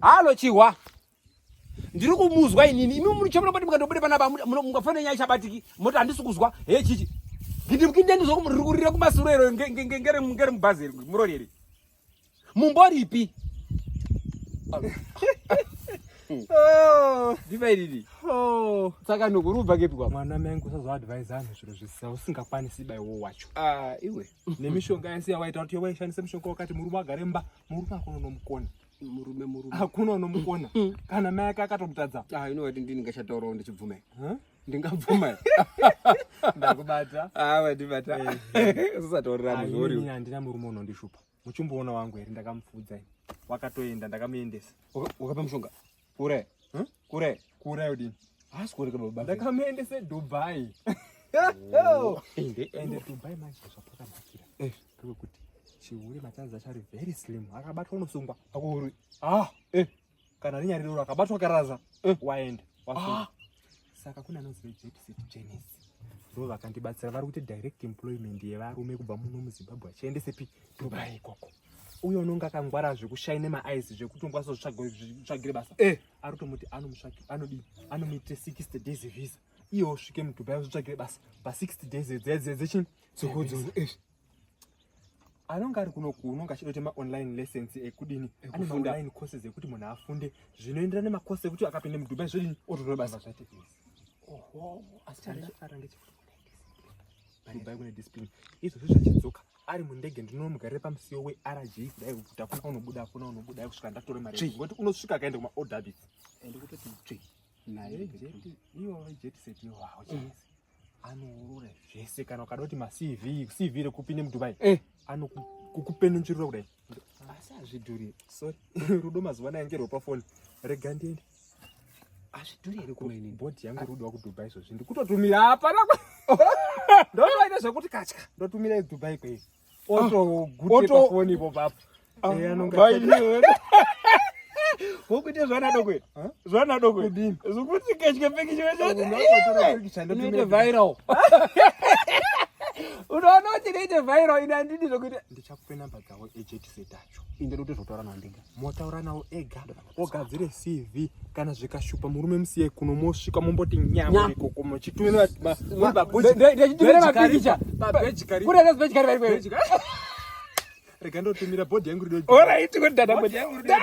Halo Chihwa. Ndiri kumuzwa inini. Imi muri chomuna pati mukandobude panapa mungafanira nyaya chabatiki. Moti handisi kuzwa. He chichi. Gindimukinde ndizvo riri kurira kumasure iro ngere ngere mubhazi murori here. Mumboripi? Oh. Ndipa inini. Oh. Saka ndokurubva kepi kwako? Mwana mai angu usazoadvise anhu zviro zvisina usingakwanisi ba iwo wacho. Ah, iwe. Nemishonga yese yawaita kuti waishandisa mishonga wakati murume agare mumba, murume akona unomukona. Murume murume. Hakuna unomukona. Kana mai ake akatomutadza. Ah, you know what ndini ngachataurawo ndichibvuma. Huh? Ndingabvuma. Ndakubata. Ah, wandibata. Usataurira muzori. Ini handina murume unondishupa. Muchimboona wangu here ndakamupfuudza ini. Wakatoenda ndakamuendesa. Wakapa mushonga. Kure. Huh? Kure. Kure udini? Haasi kureka baba. Ndakamuendesa Dubai. Oh. Ende ende Dubai manje zvapakanakira. Eh. Ndekuti chihure machanzi acho ari very slim. Akabatwa unosungwa. Akuhuri. Ah, eh. Kana rinyari roro akabatwa karaza. Eh. Waenda. Wasungwa. Ah. Saka kuna anonzi veJet Set Journeys. Ndo vakandibatsira vari kuti direct employment yevarume kubva muno muZimbabwe vachiendesepi Dubai ikoko. Uyo unonga akangwara zvekushaine maeyes zvekuti ungakwanisa kuzvitsvagire basa. Eh. Ari kutomuti anomutsvagi anodii anomuitire 60 days visa. Iye osvike muDubai ozvitsvagire basa pa 60 days dzedze dzechini Dzokodzo. Eh. Anonga ari kunoku unonga achida kuti maonline lessons ekudini ane Ekufunda. maonline courses ekuti munhu afunde zvinoenderana nemacourse ekuti akapinda muDubai zvodini ototora basa. Zvaite easy. Oho, asi Chandafara ngechekuti kune discipline. Dubai kune discipline. Izvozvo zvachidzoka ari mundege ndinomugarira pamusiwo weRG kudai kuti hakuna unobuda hakuna unobuda kusvika ndatore mari. Tsvi. Ngokuti unosvika akaenda kuma old habits. Ende kutoti tsvi. Naye. Vejet ivo vejet set ivo hawo chese. Anoorora zvese kana ukada kuti ma CV CV rekupinde muDubai. Eh. Anokupenunchirira kudai. Asi hazvidhuri. Sorry. Rudo mazuva anaya ngerwe pafoni. Rega ndiende. Hazvidhuri here kuma inini? Bhodhi yangu rudo wakuDubai izvozvi ndikutotumira hapana. Ndotoita zvekuti katya. Ndotumira Dubai kwei. Otogute pafoni ipo papo. Eh, anonga Wokuite zvana dokwe. Zvana dokwe. Kudini? Zvekuti ketye pikicha Unototora pikicha Inoite ndotumira. viral. Unoona kuti inoite viral ine handidi zvekuti Ndichakupe namba dzavo ejet set acho. inde ndokuti zvotaura nawo ndega. Motaura nawo ega ogadzire CV kana zvikashupa murume musiye kuno mosvika momboti nyama ikoko muchitumira Ndichitumira mapikicha. Kune anonzi Burj Khalifa iri Rega ndotumira bhodhi yangu rido. Alright, kuti dada Bhodhi yangu rido.